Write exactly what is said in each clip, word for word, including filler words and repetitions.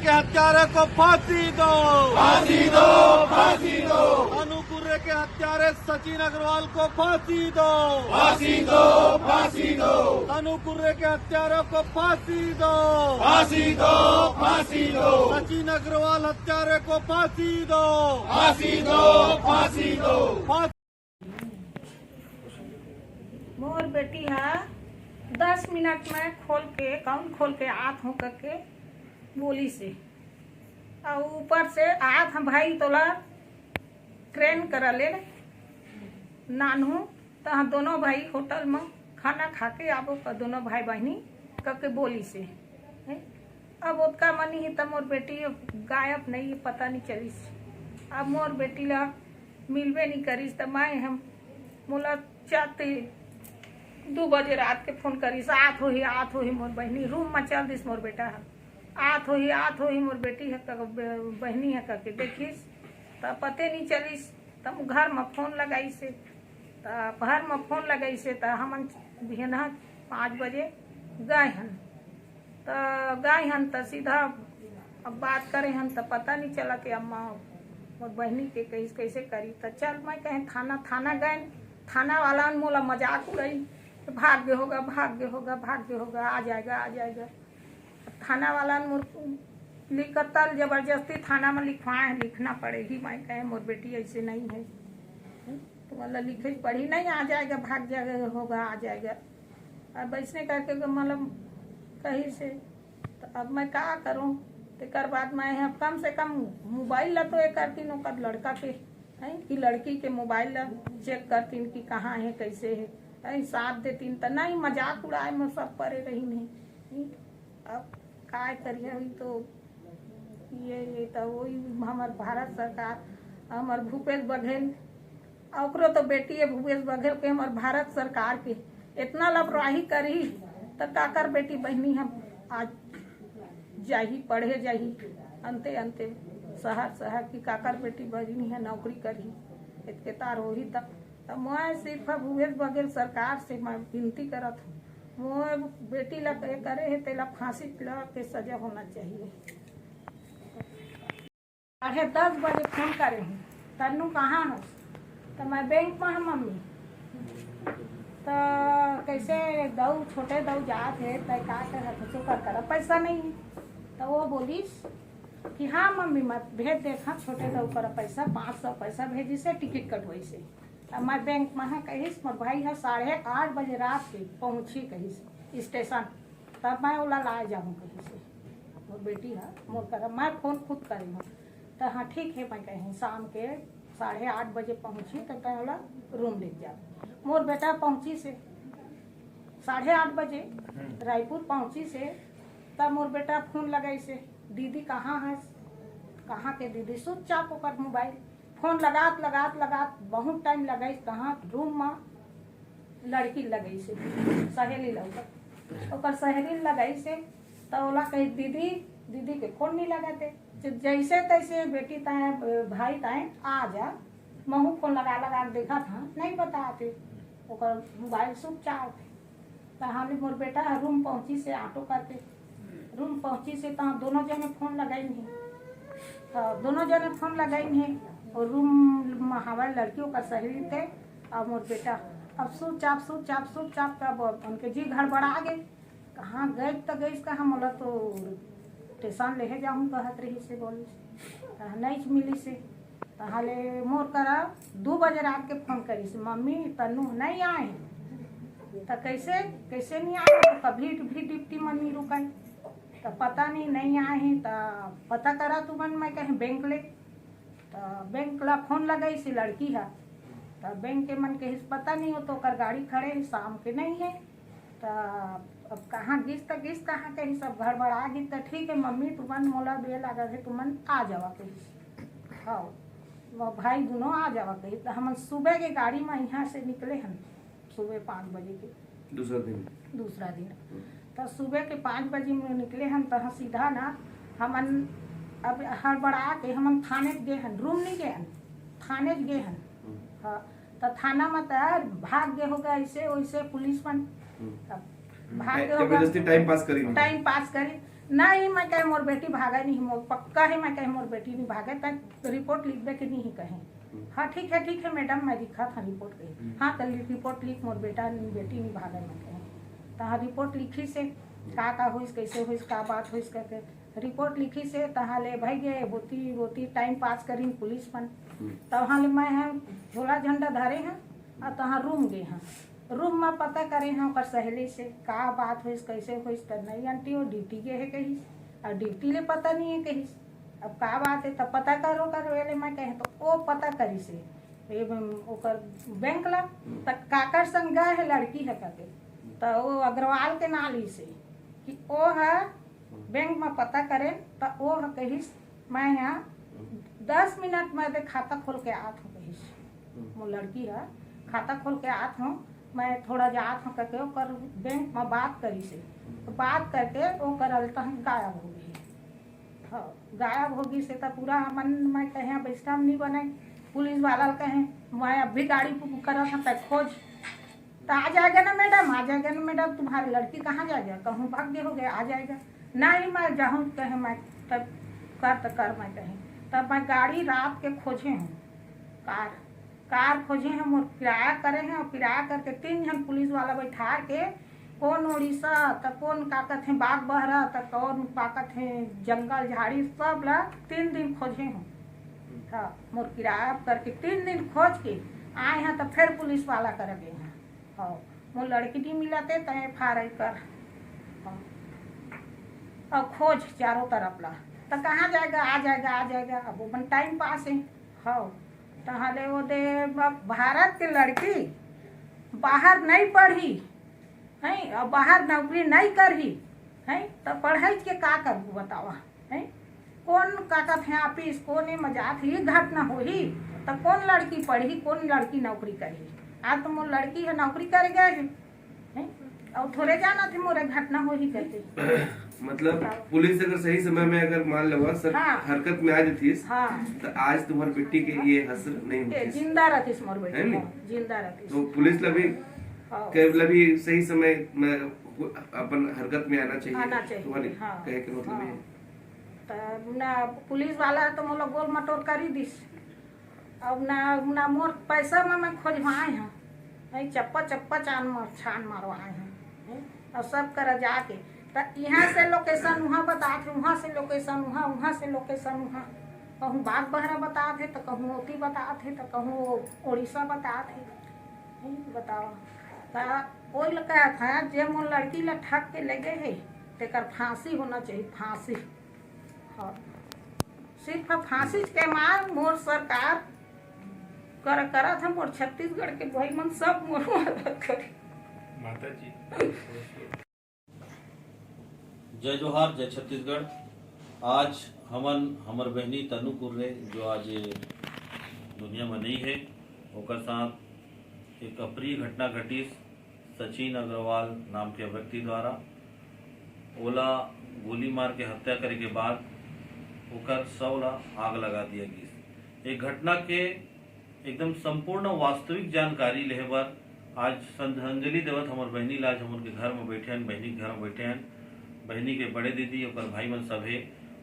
के हत्यारे को फांसी दो। फांसी दो, फांसी दो। तनु कुर्रे के हत्यारे सचिन अग्रवाल को फांसी दो। फांसी दो, फांसी दो। तनु कुर्रे के हत्यारों को फांसी दो। फांसी दो, फांसी दो। सचिन अग्रवाल हत्यारे को फांसी दो। फांसी दो, फांसी दो। फांसी मोर बेटी हा दस मिनट में खोल के, अकाउंट खोल के आत हों करके बोलिस हे। अउ ऊपर से आत हों भाई तोला ट्रेन करा ले नानू, त दोनों भाई होटल में खाना खा के आबो, त दोनों भाई बहिनी करके बोलिस हे। अब ओतका मनी ही त मोर बेटी गायब नहीं, पता नहीं चलिस। अब मोर बेटी ला मिलबे नहीं करिस, त मैं हम मोला चार ते दू बजे रात के फोन करिस, "आत होही, आत होही मोर बहिनी।" रूम में चल दिस मोर बेटा ह, "आत होही, आत होही मोर बेटी ह," क-, ब-, बहिनी ह करके देखिस, त पते नहीं चलिस। त घर में फोन लगाइस हे, त घर में फोन लगाइस हे, त हमन बिहनहा पाँच बजे गए हन। त गए हन त सीधा अब बात करे हन त पता नहीं चला कि अम्मा मोर बहिनी के कइस-, कइसे करी। त चल मैं कहें थाना, थाना गए, थाना वाला मन मोला मजाक उड़ाई, "भाग्य होगा, भाग्य होगा, भाग्य होगा, आ जाएगा, आ जाएगा।" थाना वाला मन मोर लिखतल जबरदस्ती थाना में लिखवाए हैं, लिखना पड़ेगी। मैं कहें मोर बेटी ऐसे नहीं है, तो मतलब लिखे पढ़ी नहीं, आ जाएगा, भाग जाएगा, होगा, आ जाएगा। अब ऐसने करके के मतलब कहिस हे, त अब मैं का करूं? तेकर बाद मैं अब कम से कम मोबाइल ला तो ये करतीन ओकर लड़का के, हैं, कि लड़की के मोबाइल ला चेक करतीन कि कहाँ हे, कैसे हे, हैं, साथ देतीन, त नहीं, मजाक उड़ाए में सब परे रहिन हे। अब काय करिए, अभी तो ये, ये तो वही हमर भारत सरकार, हमर भूपेश बघेल, ओकरो तो बेटी है भूपेश बघेल के, हमर भारत सरकार के इतना लापरवाही करही, त काकर बेटी बहिनी हम आज जाही, पढ़े जाही, अंते अंते शहर शहर की काकर बेटी बहिनी है नौकरी करही, इतके तार होही त। त मैं सिर्फ भूपेश बघेल सरकार से मैं विनती करत हूँ, मोर बेटी ला ये करे है, तेला फांसी ला के सजा होना चाहिए। साढ़े दस बजे फोन करे हूँ, "तन्नू कहाँ हस?" त मैं बैंक में हूँ मम्मी। त कैसे दऊ, छोटे दऊ जात हे, तय का करत हस? ओकर करा पैसा नहीं है। त वो बोलिस कि "हाँ मम्मी, मैं भेज देत हूँ छोटे दऊ करा पैसा, पाँच सौ पैसा भेजिस हे टिकट कटवाइस हे।" त मैं बैंक में हूँ कहिस, मोर भाई ह साढ़े आठ बजे रात के पहुँची कहिस स्टेशन, तब मैं ओला लाए जाहूँ कहिस हे। मोर बेटी ह मोर करा, मैं फोन खुद करे हूँ। त हाँ ठीक है, मैं कहें शाम के साढ़े आठ बजे पहुँची त तैं ओला रूम ले जा। मोर बेटा पहुँचिस हे साढ़े आठ बजे, रायपुर पहुँचिस हे, तब मोर बेटा फोन लगाइस हे, "दीदी कहाँ हस?" कहाँ के दीदी, स्विच ऑफ ओकर मोबाइल। फोन लगात, लगात, लगात बहुत टाइम लगाइस, कहाँ रूम में लड़की लगाइस हे, सहेली ला ओकर, ओकर सहेली लगाइस हे, त ओला कही, "दीदी, दीदी के फोन नहीं लगत हे।" ज-, जैसे तैसे बेटी ताए, भाई ताए, "आ जा, महू फोन लगा लगा के देखत हूँ, नहीं बतात हे।" ओकर मोबाइल स्विच ऑफ हे। तहाँ ले मोर बेटा ह रूम पहुँचिस हे ऑटो करके, रूम पहुँचिस हे तहाँ दोनों जने फोन लगाइन हे। हाँ, दोनों जने फोन लगाइन हे और रूम म हवय लड़की ओकर सहेली ते और मोर बेटा। अब switch off, switch off, switch off, तब उनके जी घड़बड़ा गे। कहाँ गइस त गइस कहाँ, मोला तो स्टेशन लेहे जाहूँ कहत रहिस हे बोलिस, तहाँ नहीं मिलिस हे। तहाँ ले मोर करा दू बजे रात के फोन करिस, "मम्मी, तन्नू नहीं आए हे।" त कैसे, कैसे नहीं आए? त कभी भी डिप्टी मम्मी रुकाई, त पता नहीं, नहीं आए हे। त पता करा तुमन, मैं कहें बैंक ले। त बैंक ला फोन लगाइस लड़की ह, त बैंक के मन कहिस, "पता नहीं, वो तो ओकर गाड़ी खड़े हे, शाम के नहीं हे।" त अब कहाँ गिस त गिस, कहाँ कहिस, सब घड़बड़ा गिस। त ठीक है मम्मी, तुमन मोला बे लागत हे, तुमन आ जावा कहिस। हाँ, वो भाई दुनों आ जावा कहिस। त हमन सुबह के गाड़ी में यहाँ से निकले हन, सुबह पाँच बजे के। दूसरा दिन। दूसरा दिन। हम्म। त सुबह के पाँच बजे में निकले हन, त सीधा ना हमन अब हड़बड़ा के हमन थाने गे हन, रूम नहीं गे हन, थाने गे हन। हम्म। हाँ, त थाना में त भाग गे होगा, ऐसे वैसे पुलिस मन। हम्म। तब हम्म, भाग गे होगा। जबरदस्ती टाइम पास करी। टाइम पास करी। नहीं, मैं कहे मोर बेटी भागे नहीं, मोर पक्का है, मैं कहे मोर बेटी नहीं भागे, तक रिपोर्ट लिखबे के नहीं कहे। हाँ, ठीक है, ठीक है मैडम, मैं लिखा था रिपोर्ट के। हाँ, तो लि-, रिपोर्ट लिख, मोर बेटा नहीं, बेटी नहीं भागे, मैं कहे। तहाँ रिपोर्ट लिखिस हे, का का होइस, कैसे होइस, का बात होइस करके रिपोर्ट लिखिस हे। तहाँ ले भाई गे, बोती बोती टाइम पास करिन पुलिस मन। तहाँ ले मैं ह झोला झंडा धरे हँव, अउ तहाँ रूम गे हँव। रूम म पता करे हँव ओकर सहेली से, का बात होइस, कैसे होइस, त नहीं आंटी, वो ड्यूटी गे हे कहिस, अउ ड्यूटी ले पता नहीं हे कहिस। अब का बात हे, त पता करो, करो, ये ले मैं कहे, तो वो पता करिस हे, ये, ओकर बैंक ला, त काकर संग गए हे लड़की ह करके, त वो अग्रवाल के नाम लिस हे कि वो ह बैंक म पता करेन, त वो ह कहिस, मैं यहाँ दस मिनट में दे खाता खोल के आत हँव कहिस। मोर लड़की ह खाता खोल के आत हँव, मैं थोड़ा जात हँव करके ओकर बैंक म बात करिस हे। तो बात करके ओकर अलतन गायब हो गे। हाँ, गायब हो गिस हे, त पूरा हमन, मैं कहे, अब इसका हम नहीं बने। पुलिस वाला ल कहे, मैं अभी गाड़ी बुक करत हँव, तै खोज। तो आ जाएगा ना मैडम, आ जाएगा ना मैडम, तुम्हारी लड़की कहाँ जाएगा, कहूँ भाग गए हो गए, आ जाएगा। नहीं, मैं जाहूँ कहे, मैं तब कर तो कर, मैं कहे, तब मैं गाड़ी रात के खोजे हँव, कार, कार खोजे हँव, मोर किराया करे हँव, और किराया करके तीन झन पुलिस वाला बैठा के, कौन उड़ीसा, त कौन का कथे बाग बहरा, त कौन का कथे जंगल झाड़ी, सब ला तीन दिन खोजे हँव। हाँ, मोर किराया करके तीन दिन खोज के आए हँव, त फिर पुलिस वाला कर गए हँव। हाँ, मोर लड़की नहीं मिलत हे, तै एफ आई आर कर। हाँ। अब खोज चारों तरफ ला, त कहाँ जाएगा, आ जाएगा, आ जाएगा। अब वो मन टाइम पास हे। हाँ, तहाँ ले वो दे, ब-, भारत के लड़की बाहर नहीं पढ़ी, हैं, और बाहर नौकरी नहीं करही, हैं, त पढ़ाई के का करबू बतावा, हैं? कौन का कथे ऑफिस, कौन ए मजाक ही घटना होही, त कौन लड़की पढ़ही, कौन लड़की नौकरी करही? आज तो मोर लड़की ह नौकरी करे गए हे, हैं? और थोड़े जानत हे मोरे घटना होही करके। मतलब, पुलिस अगर सही समय में अगर मान लेवा सर हाँ। हरकत में आ जतिस, हाँ। त आज तुम्हार बेटी के ये हश्र नहीं ये होतिस। जिंदा रहतिस मोर बेटी, है नी? हाँ, जिंदा रहतिस। तो पुलिस ला भी, हाँ। के ला भी सही समय में अपन हरकत में आना चाहिए, आना चाहिए, तुम्हारे हाँ। कहे के मतलब हाँ। ये। त ना पुलिस वाला तो मोला गोल मटोर कर ही दिस। अब ना, ना मोर पैसा में मैं खोजवाए हँव, नहीं चप्पा चप्पा चान मार, छान मारवाए हँव, हैं? और सब करा जाके, त यहाँ से लोकेशन वहाँ बतात हे, वहाँ से लोकेशन वहाँ, वहाँ से लोकेशन वहाँ, कहूँ बाग बहरा बतात हे, त कहूँ ओती बतात हे, त कहूँ उड़ीसा बतात हे, हैं? बतावा। त ओही ला कहत हँव, जे मोर लड़की ला ठग के ले गए हे, तेकर फांसी होना चाहिए, फांसी। हाँ। सिर्फ फांसी के मार मोर सरकार कर, करत हे, मोर छत्तीसगढ़ के भाई मन सब मोर मदद करे। माता जी। जय जोहार, जय छत्तीसगढ़। आज हमन, हमर बहिनी तनु कुर्रे, जो आज ये दुनिया में नहीं है, ओकर साथ एक अप्रिय घटना घटिस। सचिन अग्रवाल नाम के व्यक्ति द्वारा ओला गोली मार के हत्या करे के बाद ओकर शव ला आग लगा दिया गिस। ए घटना के एकदम संपूर्ण वास्तविक जानकारी लेहे बर आज श्रद्धांजलि देवत हमर बहिनी ला, आज हमन के घर में बैठे हन, बहिनी के घर में बैठे हन, बहिनी के बड़े दीदी, ओकर भाई मन सब हे।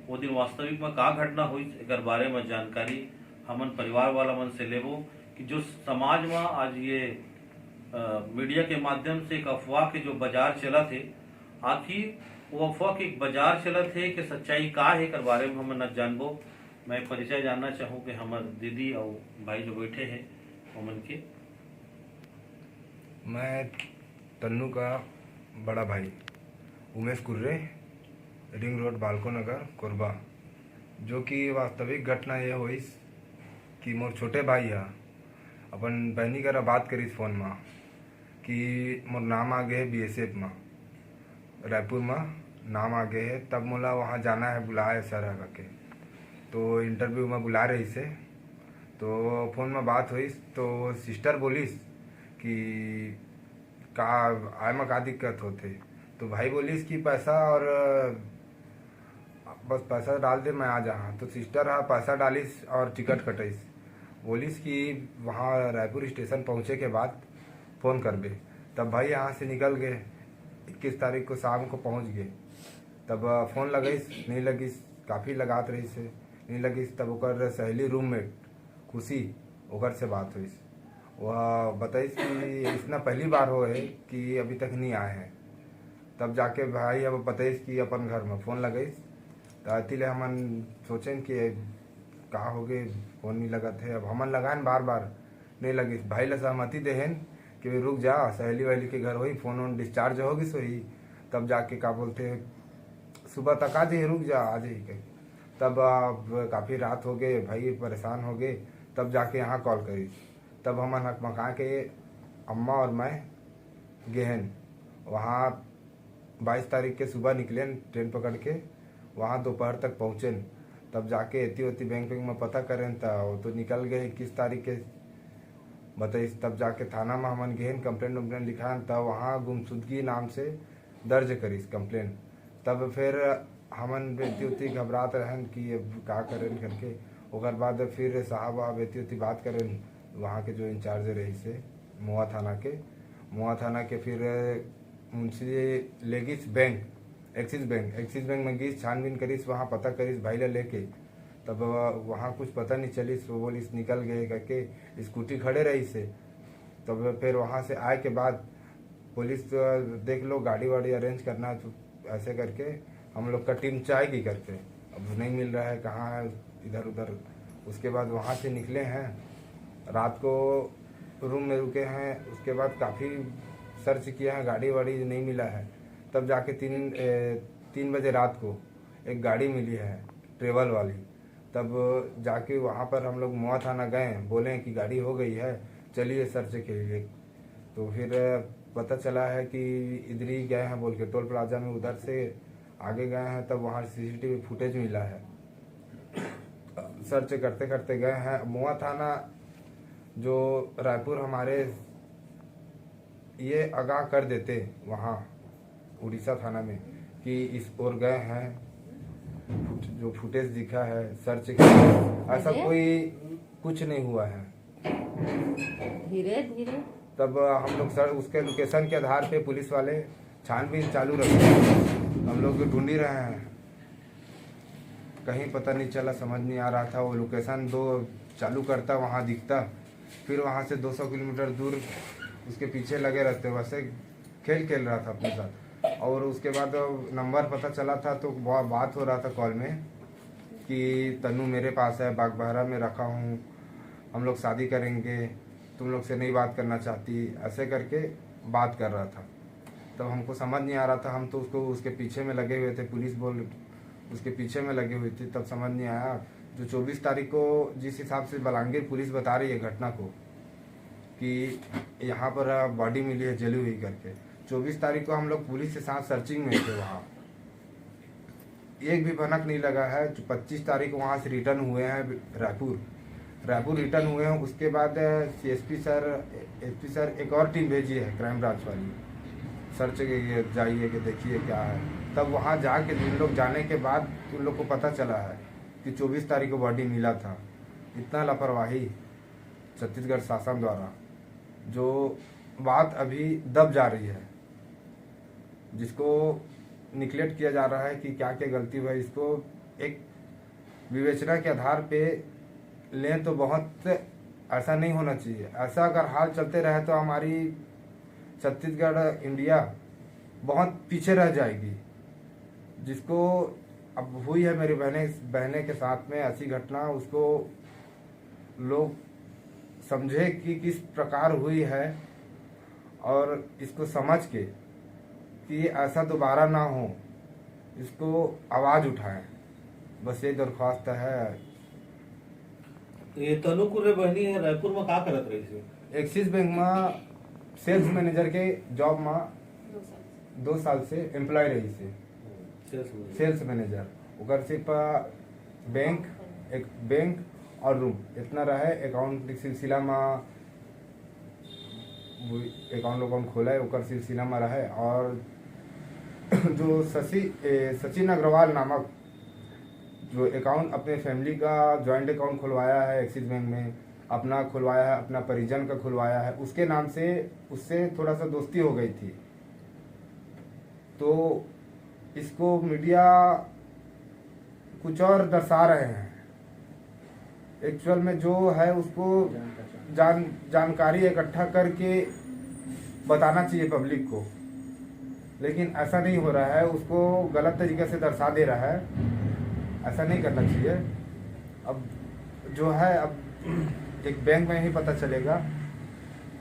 वो दिन वास्तविक में का घटना होइस, एकर बारे में जानकारी हमन परिवार वाला मन से लेबो कि जो समाज में आज ये, अ, मीडिया के माध्यम से एक अफवाह के जो बाजार चलत हे, आखिर वो अफवाह के एक बाजार चलत हे कि सच्चाई का हे, एकर बारे में हमन आज जानबो। मैं परिचय जानना चाहूँ कि हमर दीदी अउ भाई जो बैठे हे, ओमन के। मैं तन्नू का बड़ा भाई उमेश कुर्रे, रिंग रोड, बालको नगर, कोरबा। जो कि वास्तविक घटना ये होइस कि मोर छोटे भाई ह अपन बहिनी करा बात करिस फोन म कि मोर नाम आ गे हे बी एस एफ म, रायपुर म नाम आ गे हे, तब मोला वहाँ जाना हे, बुलाए हे सर ह कहिके। तो इंटरव्यू म बुलाए रहिस हे, तो फोन म बात होइस, तो सिस्टर बोलिस कि का आए म का दिक्कत होथे? तो भाई बोलिस कि पैसा और, बस पैसा डाल दे, मैं आ जाहा। तो सिस्टर ह पैसा डालिस और टिकट कटाइस। बोलिस कि वहाँ रायपुर स्टेशन पहुँचे के बाद फोन करबे। तब भाई यहाँ से निकल गए, इक्कीस तारीख को शाम को पहुँच गए। तब फोन लगाइस, नहीं लगिस, काफ़ी लगात रहिस हे, नहीं लगिस। तब ओकर सहेली रूममेट खुशी, ओकर से बात होइस। वह बताइस कि इसना पहली बार होए हे कि अभी तक नहीं आए हैं। तब जाके भाई अब बताइस कि अपन घर में फोन लगाइस। तो अति ले हमन सोचेन कि का होगे, फोन नहीं लगत है। अब हमन लगाएन बार बार, नहीं लगिस। भाई ला सहमति देहेन कि रुक जा, सहेली वहेली के घर होही, फोन वोन डिस्चार्ज हो गिस होही, तब जाके का बोलते सुबह तक आ जाही, रुक जा, आ जाही कही। तब अब काफ़ी रात हो गए, भाई परेशान हो गए, तब जाके यहाँ कॉल करिस। तब हमन हकमका के अम्मा और मैं गेहन वहाँ। बाईस तारीख के सुबह निकलेन ट्रेन पकड़ के, वहाँ दोपहर तक पहुँचेन। तब जाके एती ओती बैंक बैंक में पता करेन, त वो तो निकल गए इक्कीस तारीख के बताइस। तब जाके थाना में हमन गेहन, कंप्लेंट उम्प्लेंट लिखाएन, त वहाँ गुमशुदगी नाम से दर्ज करिस कंप्लेंट। तब फिर हमन एती ओती घबरात रहेन कि अब का करेन करके। ओकर बाद फिर साहब अब एती ओती बात करेन, वहाँ के जो इंचार्ज रहिस हे मोवा थाना के, मोवा थाना के फिर मुंशी लेगिस bank, Axis bank, Axis bank में गिस, छानबीन करिस, वहाँ पता करिस भाई ला लेके। तब वहाँ कुछ पता नहीं चलिस, वो बोलिस निकल गए करके, स्कूटी खड़े रहिस हे। तब फिर वहाँ से आए के बाद पुलिस तो देख लो, गाड़ी वाड़ी अरेंज करना, तो ऐसे करके हम लोग का टीम जाएगी करके। अब नहीं मिल रहा है, कहाँ है, इधर उधर। उसके बाद वहाँ से निकले हैं, रात को रूम में रुके हैं। उसके बाद काफ़ी सर्च किया है, गाड़ी वाड़ी नहीं मिला है। तब जाके तीन ए, तीन बजे रात को एक गाड़ी मिली है, ट्रेवल वाली। तब जाके वहाँ पर हम लोग मोवा थाना गए, बोले कि गाड़ी हो गई है, चलिए सर्च के लिए। तो फिर पता चला है कि इधर ही गए हैं बोल के, टोल प्लाजा में उधर से आगे गए हैं, तब वहाँ सीसीटीवी फुटेज मिला है। सर्च करते करते गए हैं मोवा थाना, जो रायपुर हमारे ये आगाह कर देते वहाँ उड़ीसा थाना में कि इस ओर गए हैं, फुट-, जो फुटेज दिखा है, सर्च किया, ऐसा धीरे? कोई कुछ नहीं हुआ है। धीरे धीरे। तब हम लोग सर उसके लोकेशन के आधार पे पुलिस वाले छानबीन चालू रखे। हम लोग ढूंढ ही रहे हैं, कहीं पता नहीं चला, समझ नहीं आ रहा था। वो लोकेशन दो चालू करता, वहाँ दिखता, फिर वहाँ से दो सौ किलोमीटर दूर उसके पीछे लगे रहते, वैसे खेल खेल रहा था अपने साथ। और उसके बाद नंबर पता चला था, तो बा-, बात हो रहा था कॉल में कि तनु मेरे पास है, बागबहरा में रखा हूँ, हम लोग शादी करेंगे, तुम लोग से नहीं बात करना चाहती, ऐसे करके बात कर रहा था। तब हमको समझ नहीं आ रहा था, हम तो उसको, उसके पीछे में लगे हुए थे, पुलिस बोल, उसके पीछे में लगे हुए थे, तब समझ नहीं आया। जो चौबीस तारीख को जिस हिसाब से बलांगीर पुलिस बता रही है घटना को कि यहाँ पर बॉडी मिली है जली हुई करके, चौबीस तारीख को हम लोग पुलिस के साथ सर्चिंग में थे वहाँ, एक भी भनक नहीं लगा है। जो पच्चीस तारीख को वहाँ से रिटर्न हुए हैं रायपुर, रायपुर रिटर्न हुए हैं, उसके बाद सीएसपी सर, एसपी सर एक और टीम भेजी है क्राइम ब्रांच वाली, सर्च के लिए जाइए कि देखिए क्या है। तब वहाँ जाके जिन लोग जाने के बाद उन लोग को पता चला है कि चौबीस तारीख को बॉडी मिला था। इतना लापरवाही छत्तीसगढ़ शासन द्वारा, जो बात अभी दब जा रही है, जिसको निग्लेक्ट किया जा रहा है कि क्या क्या गलती हुआ, इसको एक विवेचना के आधार पे लें तो बहुत ऐसा नहीं होना चाहिए। ऐसा अगर हाल चलते रहे तो हमारी छत्तीसगढ़, इंडिया बहुत पीछे रह जाएगी। जिसको अब हुई है मेरी बहने, बहने के साथ में ऐसी घटना, उसको लोग समझे कि किस प्रकार हुई है और इसको समझ के कि ये ऐसा दोबारा ना हो, इसको आवाज़ उठाएं। बस ये दरख्वास्त है। तो ये तनु कुर्रे बहनी है, रायपुर में का करत रही थी? एक्सिस बैंक में सेल्स मैनेजर के जॉब में दो साल से एम्प्लॉय रही थी। Sales manager. Sales manager. ओकर सिर्फ बैंक, एक बैंक और रूम इतना रहे। अकाउंट के सिलसिला में वो अकाउंट, अकाउंट खोला है, ओकर सिलसिला में रहे। और जो शशि, ए, सचिन अग्रवाल नामक जो अकाउंट अपने फैमिली का जॉइंट अकाउंट खुलवाया है एक्सिस बैंक में, अपना खुलवाया है, अपना परिजन का खुलवाया है, उसके नाम से, उससे थोड़ा सा दोस्ती हो गई थी। तो इसको मीडिया कुछ और दर्शा रहे हैं। एक्चुअल में जो है उसको जान जानकारी इकट्ठा करके बताना चाहिए पब्लिक को, लेकिन ऐसा नहीं हो रहा है, उसको गलत तरीके से दर्शा दे रहा है। ऐसा नहीं करना चाहिए। अब जो है, अब एक बैंक में ही पता चलेगा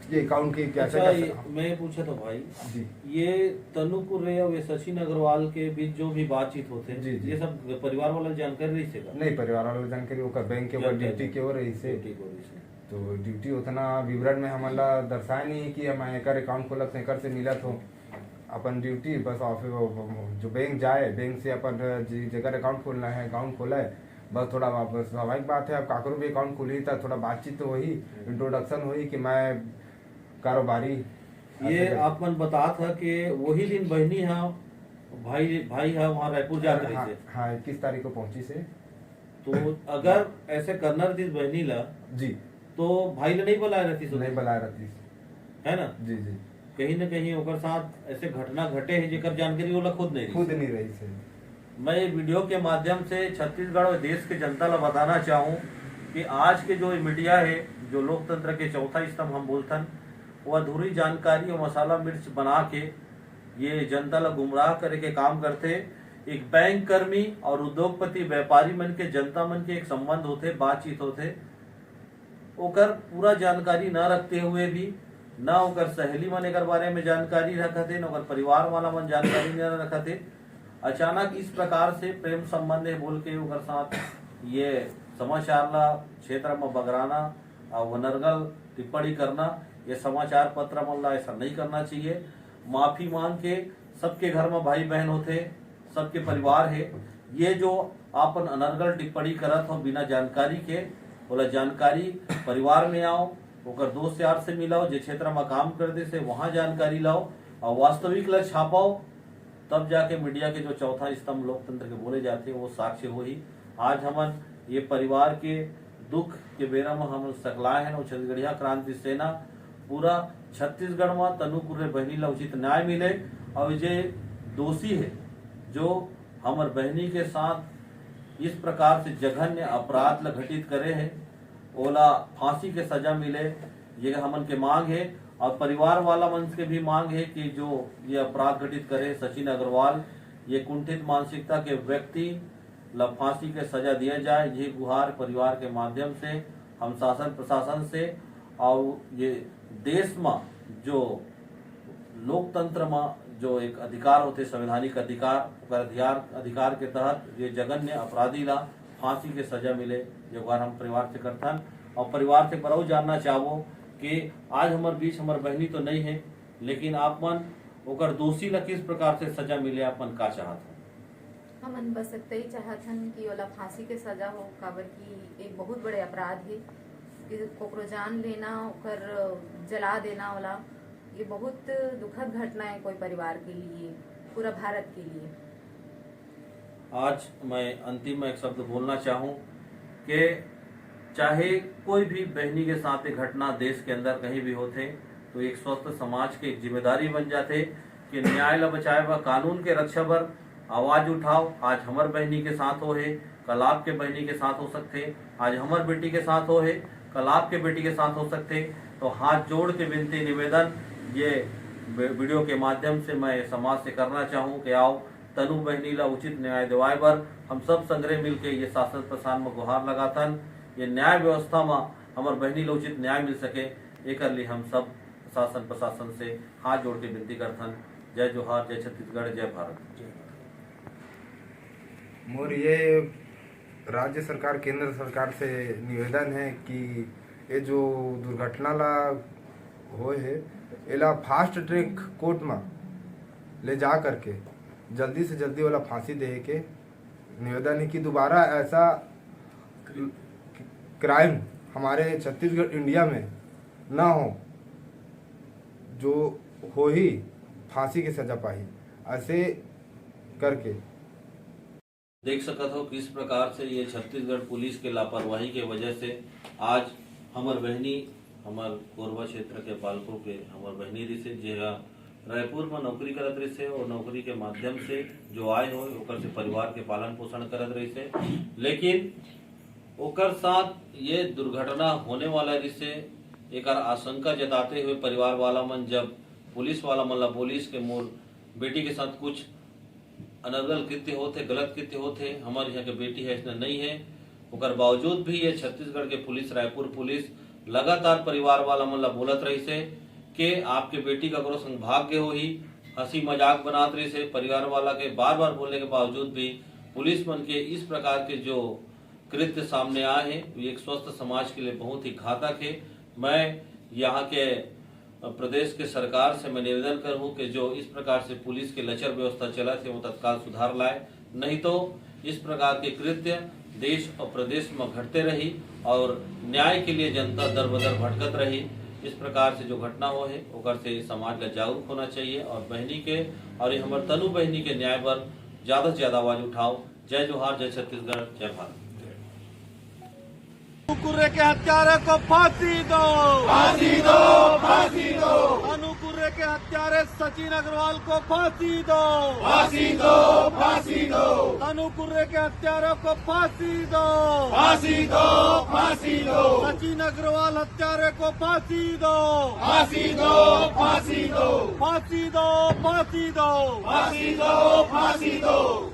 कि अकाउंट की क्या अच्छा, क्या ये मैं पूछा था भाई, जी। ये तनु कुर्रे और ये सचिन अग्रवाल के बीच जो भी बातचीत होते हैं, जी, जी। ये सब परिवार वाला जानकारी रही से का? नहीं, परिवार वाला जानकारी ओकर बैंक के ओकर जानकारी ड्यूटी के हो रही से। ड्यूटी को रही से। तो ड्यूटी उतना विवरण में हमन ला दर्शाए नहीं कि हम एकर अकाउंट खोलत, एकर से मिलत हो। अपन ड्यूटी बस ऑफिस, जो बैंक जाए, बैंक से अपन जि-, जेकर अकाउंट खोलना है, अकाउंट खोला है, बस थोड़ा वापस स्वाभाविक बात है, अब काकरो भी अकाउंट खुली त थोड़ा बातचीत तो होही, इंट्रोडक्शन होही कि मैं कारोबारी। ये आप मन बतात ह कि वही दिन बहिनी ह भाई, भाई ह वहाँ रायपुर जात रही हाँ, से। हाँ, इक्कीस तारीख को पहुँची से। तो अगर ऐसे करना रहतीस बहिनी ला, जी। तो भाई ला नहीं बुलाए रहतीस नहीं उधर? बुलाए रहतीस। है ना? जी, जी। कहीं ना कहीं ओकर साथ ऐसे घटना घटे हैं जेकर जानकारी ओला खुद नहीं रही। खुद नहीं रही से। मैं ये वीडियो के माध्यम से छत्तीसगढ़ और देश के जनता ला बताना चाहूँ कि आज के जो ये मीडिया है, जो लोकतंत्र के चौथा स्तंभ हम बोलथन, वो अधूरी जानकारी और मसाला मिर्च बना के ये जनता ला गुमराह करे के काम करथे। एक बैंक कर्मी और उद्योगपति व्यापारी मन के, जनता मन के एक संबंध होथे, बातचीत होथे, ओकर पूरा जानकारी न रखते हुए भी, न ओकर सहेली मन एकर बारे में जानकारी रखत हे, न ओकर परिवार वाला मन जानकारी न रखत हे। अचानक इस प्रकार से प्रेम संबंध है बोल के ओकर साथ ये समाचार ला क्षेत्र में बगराना और वनर्गल टिप्पणी करना, ये समाचार पत्र मन ला ऐसा नहीं करना चाहिए। माफी मांग के, सबके घर में भाई बहन होथे, सबके परिवार है। ये जो आपन अनर्गल टिप्पणी करत हो बिना जानकारी के, ओला जानकारी परिवार में आओ, ओकर दोस्त यार से मिलाओ, जे क्षेत्र में काम कर दे से वहाँ जानकारी लाओ और वास्तविक ला छापाओ, तब जाके मीडिया के जो चौथा स्तंभ लोकतंत्र के बोले जाते वो साक्ष्य होही। आज हमन ये परिवार के दुख के बेरा म हमन सकलाए हन और छत्तीसगढ़िया क्रांति सेना पूरा छत्तीसगढ़ म तनु कुर्रे बहिनी ला उचित न्याय मिले और जे दोषी है, जो हमर बहिनी के साथ इस प्रकार से जघन्य अपराध ला घटित करे है, ओला फांसी के सजा मिले, ये हमन के मांग है। और परिवार वाला मन के भी मांग है कि जो ये अपराध घटित करे सचिन अग्रवाल, ये कुंठित मानसिकता के व्यक्ति ला फांसी के सजा दिया जाए, ये गुहार परिवार के माध्यम से हम शासन प्रशासन से और ये देश में जो लोकतंत्र में जो एक अधिकार होते, संवैधानिक अधिकार, ओकर अधिकार, अधिकार के तहत ये जघन्य अपराधी ला फांसी के सजा मिले, ये गुहार हम परिवार से करथन। और परिवार से बरऊ जानना चाहबो कि आज हमर बीच हमर बहिनी तो नहीं है, लेकिन आप मन ओकर दोषी ला किस प्रकार से सजा मिले, आप मन का चाहत हो? हमन बस इतना ही चाहत हन कि ओला फांसी के सजा हो, काबर कि एक बहुत बड़े अपराध है कि कोकरो जान लेना, ओकर जला देना ओला, ये बहुत दुखद घटना है कोई परिवार के लिए, पूरा भारत के लिए। आज मैं अंतिम में एक शब्द बोलना चाहूँ कि चाहे कोई भी बहनी के साथ ये घटना देश के अंदर कहीं भी होथे, तो एक स्वस्थ समाज के एक जिम्मेदारी बन जाथे कि न्याय ला बचाए बर, कानून के रक्षा बर आवाज उठाओ। आज हमर बहनी के साथ हो हे, कल आपके बहनी के साथ हो सकथे, आज हमर बेटी के साथ हो हे, कल आपके बेटी के साथ हो सकथे। तो हाथ जोड़ के विनती निवेदन ये वी-, वीडियो के माध्यम से मैं समाज से करना चाहूँ कि आओ, तनु बहनी ला उचित न्याय दिवाए बर हम सब संघरे मिलके ये शासन प्रशासन में गुहार लगाथन, ये न्याय व्यवस्था में हमर बहनी ला उचित न्याय मिल सके, एकर लिए हम सब शासन प्रशासन से हाथ जोड़ के विनती करथन। जय जोहार, जय छत्तीसगढ़, जय भारत। मोर ये राज्य सरकार, केंद्र सरकार से निवेदन है कि ये जो दुर्घटना ला होए है, एला फास्ट ट्रैक कोर्ट में ले जा करके जल्दी से जल्दी वाला फांसी दे के निवेदन है कि दोबारा ऐसा क्राइम हमारे छत्तीसगढ़, इंडिया में ना हो, जो हो ही फांसी की सजा पाही। ऐसे करके देख सकत हो किस प्रकार से ये छत्तीसगढ़ पुलिस के लापरवाही के वजह से आज हमर बहनी, हमर कोरबा क्षेत्र के पालको के हमर बहनी रिसे, जेहा रायपुर में नौकरी करत रहिसे और नौकरी के माध्यम से जो आय हो ओकर से परिवार के पालन पोषण करत रहिसे, लेकिन ओकर साथ ये दुर्घटना होने वाला रहिसे, एकर आशंका जताते हुए परिवार वाला मन जब पुलिस वाला मन ला बोलिस के मोर बेटी के साथ कुछ अनर्गल कृत्य होथे, गलत कृत्य होथे, हमर यहाँ के बेटी है, इसने नहीं है। ओकर बावजूद भी ये छत्तीसगढ़ के पुलिस, रायपुर पुलिस लगातार परिवार वाला मन ला बोलत रहिसे के आपके बेटी ककरो संग भाग गे होही, हंसी मजाक बनात रहिसे। परिवार वाला के बार बार बोलने के बावजूद भी पुलिस मन के इस प्रकार के जो कृत्य सामने आए हैं, ये एक स्वस्थ समाज के लिए बहुत ही घातक है। मैं यहाँ के प्रदेश के सरकार से मैं निवेदन करूँ कि जो इस प्रकार से पुलिस के लचर व्यवस्था चलत हे, वो तत्काल सुधार लाए, नहीं तो इस प्रकार के कृत्य देश और प्रदेश में घटते रही और न्याय के लिए जनता दर बदर भटकत रही। इस प्रकार से जो घटना हो है, ओकर से समाज ला जागरूक होना चाहिए और बहनी के और ये हमर तनु बहनी के न्याय बर ज्यादा से ज्यादा आवाज उठाओ। जय जोहार, जय छत्तीसगढ़, जय भारत। तनु कुर्रे के हत्यारे को फांसी दो। फांसी दो, फांसी दो। तनु कुर्रे के हत्यारे सचिन अग्रवाल को फांसी दो। फांसी दो, फांसी दो। तनु कुर्रे के हत्यारे को फांसी दो। फांसी दो, फांसी दो। सचिन अग्रवाल हत्यारे को फांसी दो। फांसी दो, फांसी दो। फांसी दो, फांसी दो। फांसी दो, फांसी दो।